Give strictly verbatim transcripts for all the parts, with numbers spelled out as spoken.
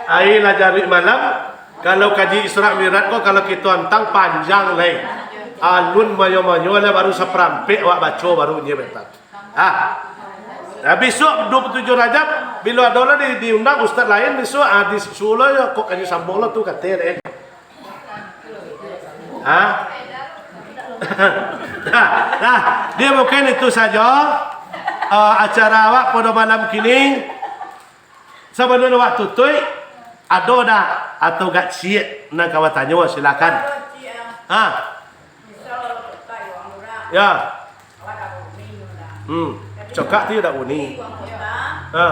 Ai lah jaruik malam, kalau kaji Isra Mi'raj ko, kalau kito antang panjang lai. Alun mayo-mayo lah, baru saparampek awak baco baru nyo bentang. Ah. Nah, bisuak dua puluh tujuh Rajab, bilo ado lah di, diundang ustaz lain bisuak, ah, disuruh lo yo, kok kaji sambung lo tu, kato dek. Ha? Nah, nah, dia mungkin itu saja, eh, acara awak pada malam kini. Sabalun awak tutuik, ado dak atau gak ciek nan ka batanyo, silakan. Ha. Ya. Hmm. Cokak tu dak bunyi. Ha.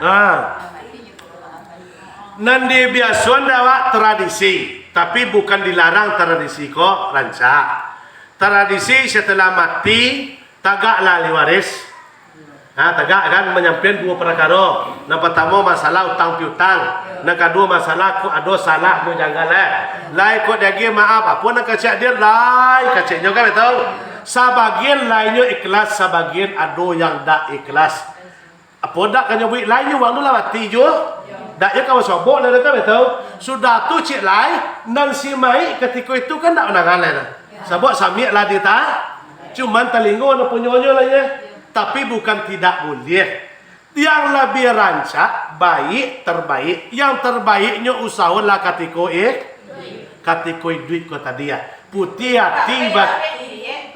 Ha. Nan dibiasoan dek awak tradisi, tapi bukan dilarang tradisi ko rancak. Tradisi setelah mati, tagaklah ahli waris. Ha, tagak kan manyampaian duo parakaro. Nan partamo masalah utang piutang. Nan kaduo masalah kok ado salah nyo janggal, eh. Lai kok diagiah maaf, apo nan kecek hadir, lai keceknyo kan, batua? Sabagian lainnyo ikhlas, sabagian ado yang dak ikhlas. Apo dak ka nyo buek lai, uwang tu lah mati juo. Dak yo ka basobok lah, kan, batua? Sudah tu, ciek lai, nan si mayik katiko itu kan dak manangah lai doh. Sabab samiak lah dita-, cuman talingo nan punyonyo lah, yo. Tapi bukan tidak buliah. Yang labiah rancak, baik, terbaik. Yang terbaiknyo usaholah katiko ih-, katiko iduik ko tadi, ya. Putiah ati bak-,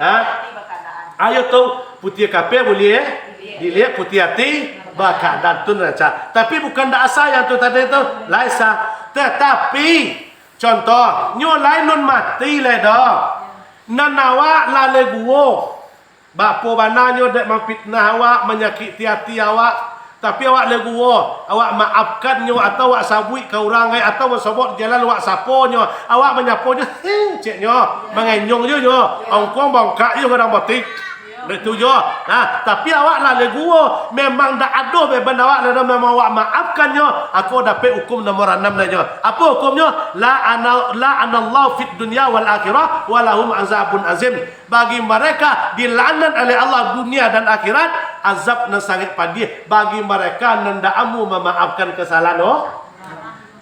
ha? Ayo tu, putiah kapeh buliah, diliek, putiah ati bakadan tu rancak. Tapi bukan dak asa yang tu tadi tu, lai sa. Tetapi, contoh, nyo lai nun mati lai doh. Nan awak lah leguwo. Bapo bana nyo dek mamfitnah awak, manyakik ati awak, tapi awak leguwo, awak maafkan nyo, atau awak sabuik ka urang ai, atau basobok di jalan awak sapo nyo, awak manyapo nyo, "Heh," cek nyo, mangenyong juo nyo, ongkong bongkak juo gadang botik. Dek tu juo. Nah, tapi awak lah leguwo, memang dak ado beban awak lah, memang awak maafkan nyo, ako dapek hukum nomor anam nyo. Apo hukumnyo? La ana-, la anallahu fid dunya wal akhirah, walahum azabun azim. Bagi mereka dilaknat oleh Allah dunia dan akhirat, azab nan sangaik padiah bagi mereka nan dak amuah mamaafkan kesalahan, oh.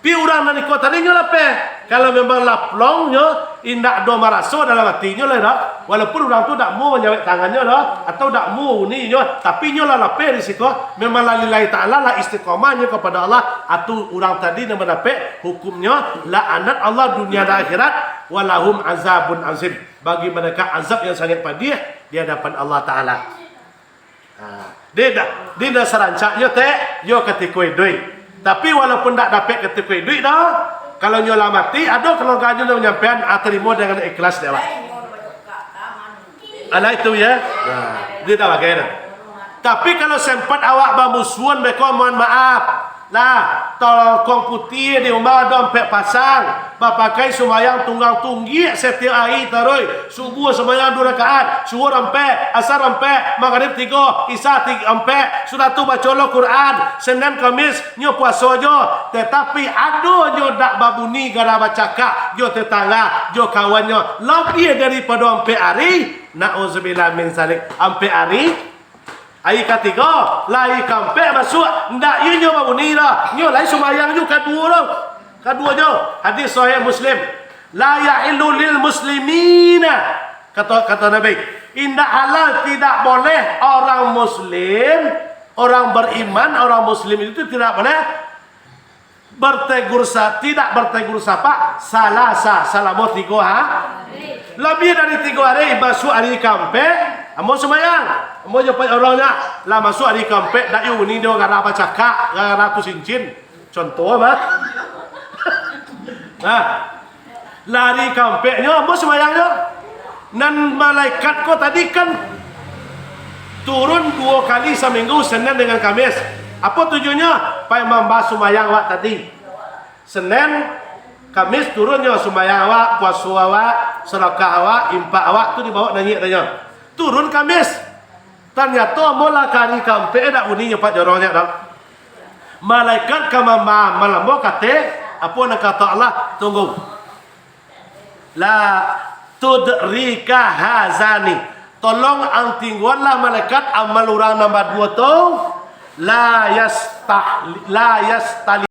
Pi urang nan iko tadi nyo lapeh. Kalau memang laplong nyo, indak do maraso dalam atinyo lai doh. Walaupun urang tu dak amuah manyawek tangannyo doh, atau dak amuah uni nyo, tapi nyo lah lapeh di siko, memang lah lillahi ta'ala, lah istiqomah nyo kepada Allah, atu urang tadi nan mandapek hukumnyo laknat Allah dunia dan akhirat, walahum azabun azim. Bagi mereka azab yang sangat padiah di hadapan Allah Ta'ala. Ha, di da-, di nan sarancaknyo tek, yo katiko iduik. Tapi walaupun dak dapek katiko iduik doh, kalau nyo lah mati, ado kaluarganyo nan manyampaian, ah, tarimo dengan ikhlas dek awak. Alah itu, ya. Nah, di dah bagai dah. Tapi kalau sempat awak bamusuhan beko, mohon maaf. Lah, tolokong putiah di umah ado ampek pasang, bapakai sumbayang tunggang tunggiak satiok ari taruih. Subuah sumbayang duo rakaat, suhur ampek, asar ampek, magrib tigo, isya tigo ampek. Sudah tu baco lo Quran, Senin Kamis nyo puaso jo. Tetapi ado nyo dak babuni gara bacakak jo tetangga, jo kawannyo, labiah daripado ampek ari. Nauzubillah min zalik, ampek ari. Ari katigo, lah ari kaampek masuak, ndak iyo nyo babuni doh, nyo lai sumbayang ju kaduo tu. Kaduo nyo, hadis sahih Muslim. La yahillu lil muslimina, kato, kato Nabi, indak halal, tidak boleh orang muslim, orang beriman, orang muslim itu tidak boleh bertegur sa-, tidak bertegur sapa, salasa, salamo tigo ha-, labiah dari tigo ari, masuak ari kaampek, ambo sumbayang, ambo jo paik urang nyo, lah masuak ari kaampek, dak iyo uni nyo gara bacakak, gara tu cincin, contoh mah. Nah, lah ari kaampeknyo, ambo sumbayangnyo. Nan malaikat ko tadi kan turun duo kali saminggu, Senin dengan Kamis. Apo tujuannyo? Pai mambahas sumbayang awak tadi. Senin, Kamis turunnyo sumbayang awak, puaso awak, sadakah awak, impak awak, tu dibaok naiak tanyo. Turun Kamis. Tanyato ambo lah ka ari kaampek, dak bunyi nyo Pak Jorong nyo doh. Malaikat ka mamba-, malambo kate, apo nan kato Allah, tunggu. La tudrika hazani. Tolong ang tingguanlah malaikat amal urang nan baduo tu. La yastah-, la yastali